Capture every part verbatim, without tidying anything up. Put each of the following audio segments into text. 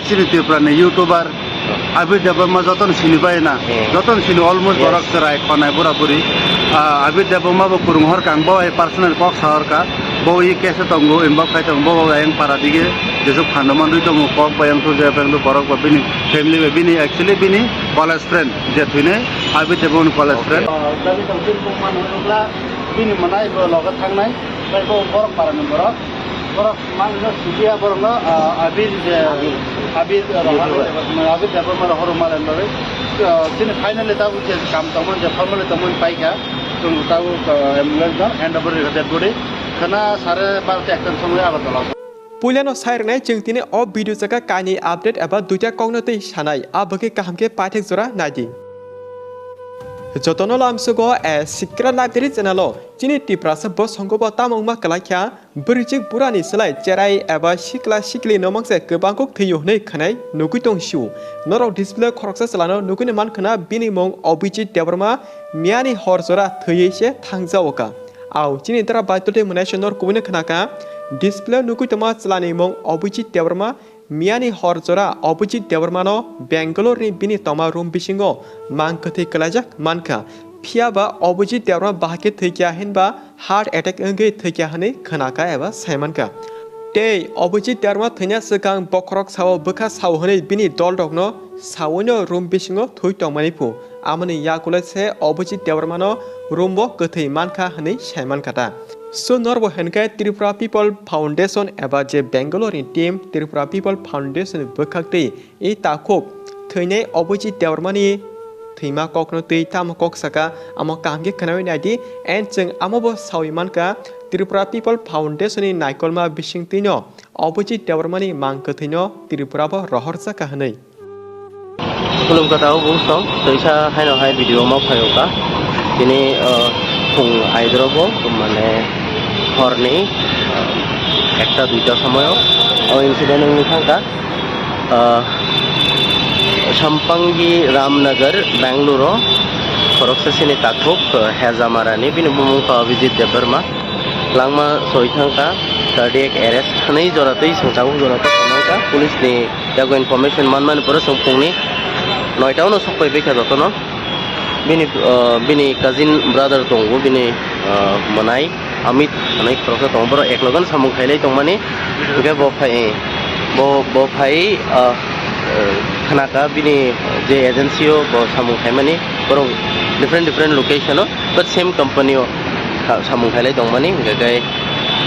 Chini Tripura ni YouTuber Abir Debbarma jotono sini bai na, Hmm. jotono sini almost Yes. borok chwrai khonai bura buri. Ah, Abir Debbarma bo kwrwng hor kang bo ai personal kok sa hor ka. Bo i case tongo, involve khai tongo, bo bo ayang para dige jesuk phando manwi tongo, kok bai ang thu je bang borok bo bini family bai bini actually bini college friend je thwinai Abir Debbarma ni college Okay. friend. Ah, dabi tong tin kok man hoi ukla bini manai bo loga thangnai, bai bo borok para ni borok. Borok manwino sugiya borokno, ah, Abir je, Abir. Abir, ah, YouTuber. Abir, Abir Debbarma rohor malen bagwi, ah, chini finally tabuk je kam tongmani je formally tongmani paikha, chwng tabuk, ah, ambulance no hand over rikha dead body. Khwna sare barota ekta ni somoi Agartala. Puilano sai rwnai chwng tini o video jaga kainwi update eba duita kokno twi sanai, a bagwi kaham khe paithak jora naidi. Jotono lamsogo, eh, Sikra Library channel o chini Tiprasa bosongo bo tamo wngma kwlai kha. Bwrwichwk burani slai cherai eba sikla sikli no mangse kwbang kok thwiyo hwnwi khwnai nugwi tong sio. Norok display o khoroksa chwlano nugwino man khwna bini mung Abhijit Debbarma miyani hor jora thwiwi se thangjaoka. Au chini dara Baitul tei mwnaisonor kubuni khwnaka display o nugwi tongma chwlani mung Abhijit Debbarma. Miyani hor jora Abhijit Debbarmano Bangalore ni bini tongma room bisingo mang kwthwi kwlaijak mankha. Phiya ba Abhijit Debbarma bahai khe thwikya hinba heart attack wngwi thwikya hwnwi khwnakha eba saimankha. Tei Abhijit Debbarma thwina swkang bokhorok sao bwkha sao hwnwi bini dolrokno saoino room bisingo thwi tongmani phu. Amoni yagulo se Abhijit Debbarmano room o kwthwi mankha hwnwi saimankha ta. So norbo hwnkhe Tripura People Foundation eba je Bangalore ni team Tripura People Foundation ni bwkhak twi i takhuk thwinai Abhijit Debbarmani thwima kokno twi tamo kok saka amo kaham khe khwnawi naidi and chwng amo bo sawi mankha Tripura People Foundation ni naikolma bisingtwino Abhijit Debbarmani mang kwthwino Tripura bo rohorjaka hwnwi. Khulumkha tabuk bumsong, twisa haino hai video ma phaio ka. Tini, uh, phung aidrobo, mane horni, uh, ekta duita somoyo, o incident wngwi thangkha. Uh, Sampangi Ramnagar, Bangalore o, khoroksa sini takhuk, uh, Hejamarani, bini bumung kha Abhijit Debbarma. Langma soi thangkha, cardiac arrest hwnwi jora twi swng tabuk jora twi thangkha, police ni Yago information manmani pore chwng phungni noita o no sok pai baikha jotono. Bini, ah, bini cousin brother tongo, bini, ah, mwnai Amit hwnwi khoroksa tongo. Borok eklogon samung khailai tongmani. Hwnkhe bo phai, bo, bo phai, ah, ah, khnakha bini je agency o bo samung khaimani. Borok different, different location o, but same company o kha-, samung khailai tongmani. Hwnkhe khe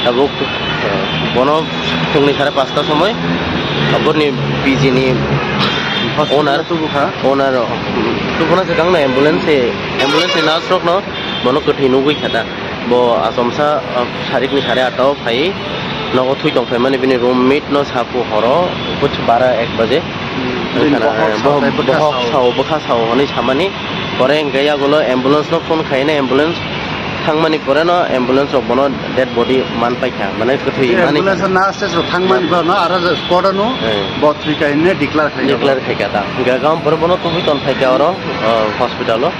Tabuk, eh, bono phungni sare pasta somoi, aborni P G ni owner, tubukha. Owner, mm, tubuna se gangna ambulance, ambulance ni nurse rokno bono kwthwi nugwi kha da. Bo achomsa, eh, sarikni sare atta o phai nogo thwi tong phaimani bini room mate no sapu horo, buch bara ek baje. Hmm. Wngkha na, bohok eh, bohok sao, bwkha sao. Bwkha sao hwnwi samani. Pore hwnkhe yagulo ambulance no phone khaina, ambulance thangmani pore no ambulance rok bono dead body man paikha, mane kwthwi mani. Ambulance na stage rok thangmani pore no aro spot ano Eh. bo thwi kahinwi declare khaikha. Declare khaikha ta. Hwnkhe gam pore bono tubui ton phaikha oro, uh, hospital o.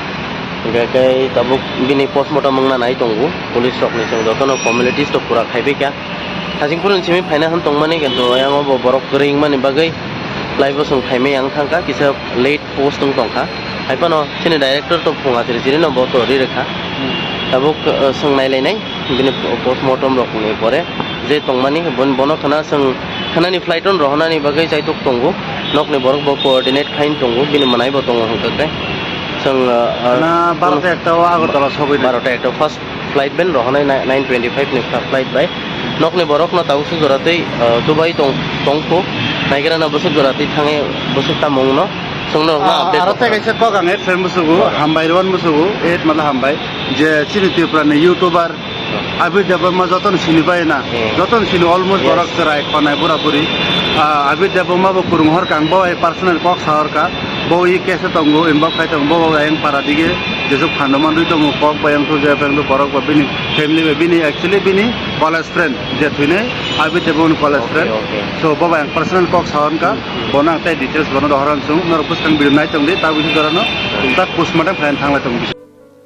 Hwnkhe khe tabuk bini postmortem wngna nai tongo. Police rok ni chwng jotono formalities to pura khaibaikha. Hasingpur ni simi phaina han tongmani, kintu ayang o bo borok kwrwi wngmani bagwi live o chwng phaimai yang thangkha, kisa late post wng tongkha. Hai phano chini director to phunga chiri chiri no bo to ri rwkha. Hmm. Tabuk, uh, chwng nai lainai bini postmortem rok ni pore je tongmani bon-, bono khna chwng khnani flight on rohonani bagwi chaitok tongo. Nokni borok bo coordinate khain tongo, bini mwnai bo tongo hwnkhe khe. Chwng, uh, uh, na barota ekta o Agartala sogwi nai. Barota ekta first flight bai rohonai ni-, nine twenty five ni flight bai. Nokni borokno tabuk swk jora twi, ah, Dubai tong, tongkhu. Naigrana bwswk jora twi thangwi bwswk tamo wngno. Chwngno wngma Ah, update aro rok. Tei kaisa kok ang friend bwswgo, Ora. Hambai Rwan bwswgo, eight mala hambai. Je chini Tripura ni YouTuber Abir Debbarma jotono sini bai na. Hmm. Jotono sini almost Yes. borok chwrai khonai bura buri. Ah, Abir Debbarma bo kwrwng hor kang bo ai personal kok sa hor ka. Bo i case tongo, involve khai tongo, bo ayang para dige, jesuk phando manwi tongo, kok bai ang thujak, bang borok ba bini family ba bini, actually bini college friend, je thwinai, Abir Debbarma ni college Okay, friend. Okay. So, bo bai ang personal kok sa hwn ka, Hmm, hmm. bono ang tei details bono rohor ang sung, norok bwskang video nai tong di, ta bisi dorano, Hmm. ta postmortem khlai thang lai tong bisi.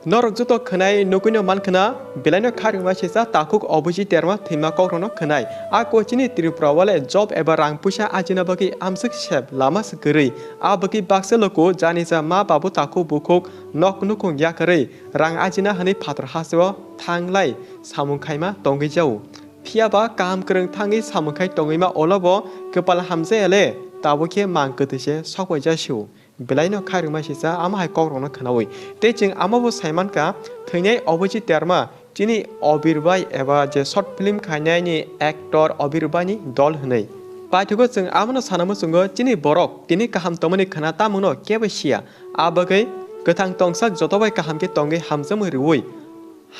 Norok joto khwnai nugwino mankhwna, belaino kharwngma sisa takhuk Abhijit Debbarma thwima kokrokno khwnai. A kok chini Tripura o le job eba rang puisa ajina bagwi amswk sep lama se kwrwi. A bagwi baksa luku janisa ma babu takhuk bukhuk nok nukhung yakarwi rang ajina hwnwi phatar hasteo thanglai samung khaima tongwi jao. Phiyaba kaham kwrwng thangwi samung khai tongwima olobo kwpal hamjaya le tabuk khe mang kwtwi se sokbai jasio. Belaino khairokma sisa amo hai kokrokno khwnawi. Tei chwng amobo sai mankha, thwinai Abhijit Debbarma chini Obir bai eba je short film khainaini actor Obir bai ni dol hwnwi. Paithago chwng amono sana muchungo chini borok tini kaham tongmani khwna tamungno kebo siya. A bagwi kwthang tongsak joto bai kaham khe tongwi hamjakmung rwui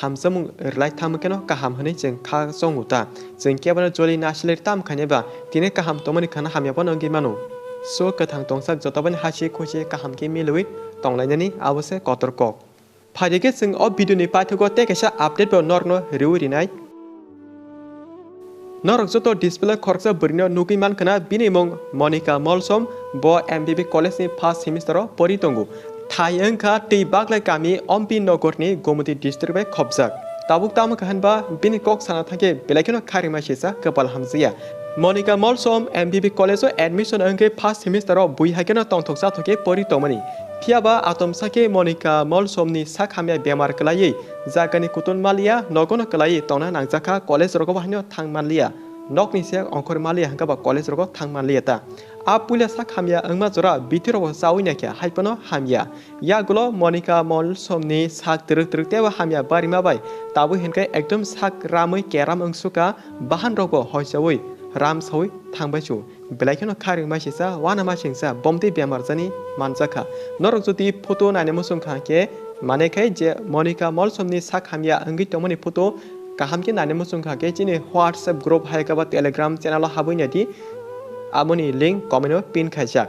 hamjakmung rwlai thangma kheno kaham hwnwi chwng kha chongo ta. Chwng kebono joli nasilai tam khainai ba tini kaham tongmani khwna hamya bono wngwi mano. So kwthang tongsak joto bai hasi khusi kaham khe milwi tonglainani abo se kotor kok. Phaidi khe chwng o video ni paithago tei kaisa update bo norokno rwui rinai. Norok joto display o khoroksa bwrwino nugwi mankha na, bini mung Monica Molsom, bo M B B college ni first semester o pori tongo. Thai wngkha twi baglai kami Ompi Nogor ni Gomoti district bai khopjak. Tabuk tamo kha hwnba bini kok sana thangkhe belai kheno khairima sisa kwpal hamjakya. Monica Molsom M B B college o admission wngkhe first semester o bui hai kheno tongthok chathok khe pori tongmani. Phiyaba atomsa khe Monica Molsom ni sak hamya bemar kwlaiwi jagani kutung manliya, nogono kwlaiwi tongna nangjakha, college rogo bo haino thang manliya. Nokni se ongkhor manliya hwnkhe ba college rogo thang manliya ta. A puila sak hamya wngma jora bithi rogo chaui naikha, hai phano hamya. Yagulo Monica Molsomni sak twrwk twrwk teibo hamya barima bai tabuk hinkhe ekdom sak ramwi keram wngsukha, bahan rokbo hoichaui ram saui thangbai su. Belai kheno khairokma sisa, uanama singsa, bomtwi bemar jani manjakha. Norok jodi photo naina muchung kha khe, mane khai je Monica Molsomni sak hamya wngwi tongmani photo kaham khe naina muchung kha khe, chini WhatsApp group hai khe ba Telegram channel o habwi naidi, aboni link comment o pin khaijak.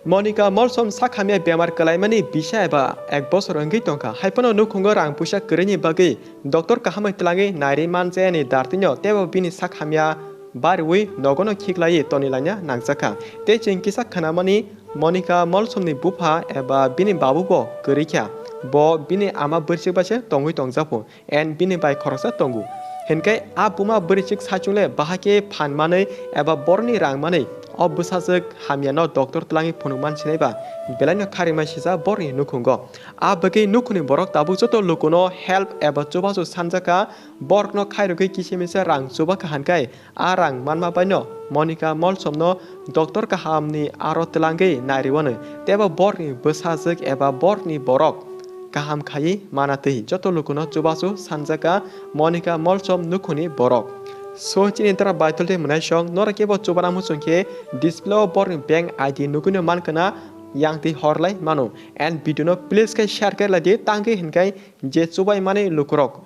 Monica Molsom sak hamya bemar kwlaimani bisa eba ek bosor wngwi tongkha, hai phano nukhungo rang puisa kwrwini bagwi doctor kaham bai twlangwi nairwi manjayani dartwino teibo bini sak hamya bariwi nogono khiklaiwi tonilaina nangjakha. Tei chwng kisa khwnamani, Monica Molsomni bupha eba bini babubo kwrwikha. Bo bini ama bwrwichwk bai se tongwi tongjaphuru, and bini bai khoroksa tongo. Hinkhe a buma bwrwichwk saichung le bahai khe phan manwi eba borokni rang manwi o bwsajwk hamyano doctor twlangwi phunuk mansinai ba belaino khairima sisa borokni nukhungo. A bagwi nukhungni borok tabuk joto lukuno help eba chubachu sanjakha. Borokno khairogwi kisa misa rang chubakha, hinkhe a rang manma baino Monica Molsomno doctor kahamni aro twlangwi nairwino, teibo borokni bwsajwk eba borokni borok kaham khaiwi mana twi joto lukuno chubachu sanjakha Monica Molsom nukhungni borok. So chini dara Baithol tei mwnaisong norok kebo chubana muchung khe display o borokni bank I D nugwino mankha na, yang twi horlai mano, and video no please khe share khe laidi, tangwi hinkhe je chubaimani lukurok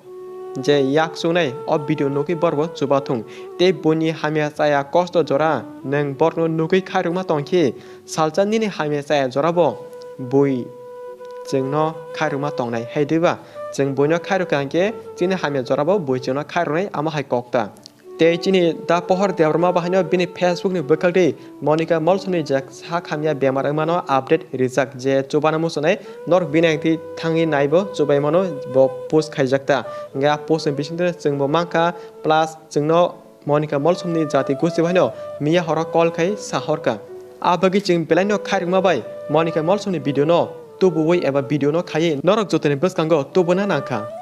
je yak chungnai o video nugwi borokbo chubathung. Tei buini hamya chaya kosto jora nwng borokno nugwi khairokma tongkhe, salsa nini hamya chaya jorabo bui chwngno khairokma tongnai. Hai diba? Chwng buino khairokha hinkhe chini hamya jorabo bui chwngno khairoknai, amo hai kok ta. Tei chini da Pohor Debbarma bahaino bini Facebook ni bwkhak twi Monica Molsomni je sak hamya bemar wngmano update rijak, je chubana muchunai norok bini ang twi thangwi naibo chubaimano bo post khaijak ta. Hwnkhe a post ni bisingtwi chwngbo mankha, plus chwngno Monica Molsomni jati gosti bahaino miya horo call khai sahorkha. A bagwi chwng belaino khairokma bai Monica Molsomni video no tubuwi eba video no khaiwi norok jotoni bwskango tubuna nangkha.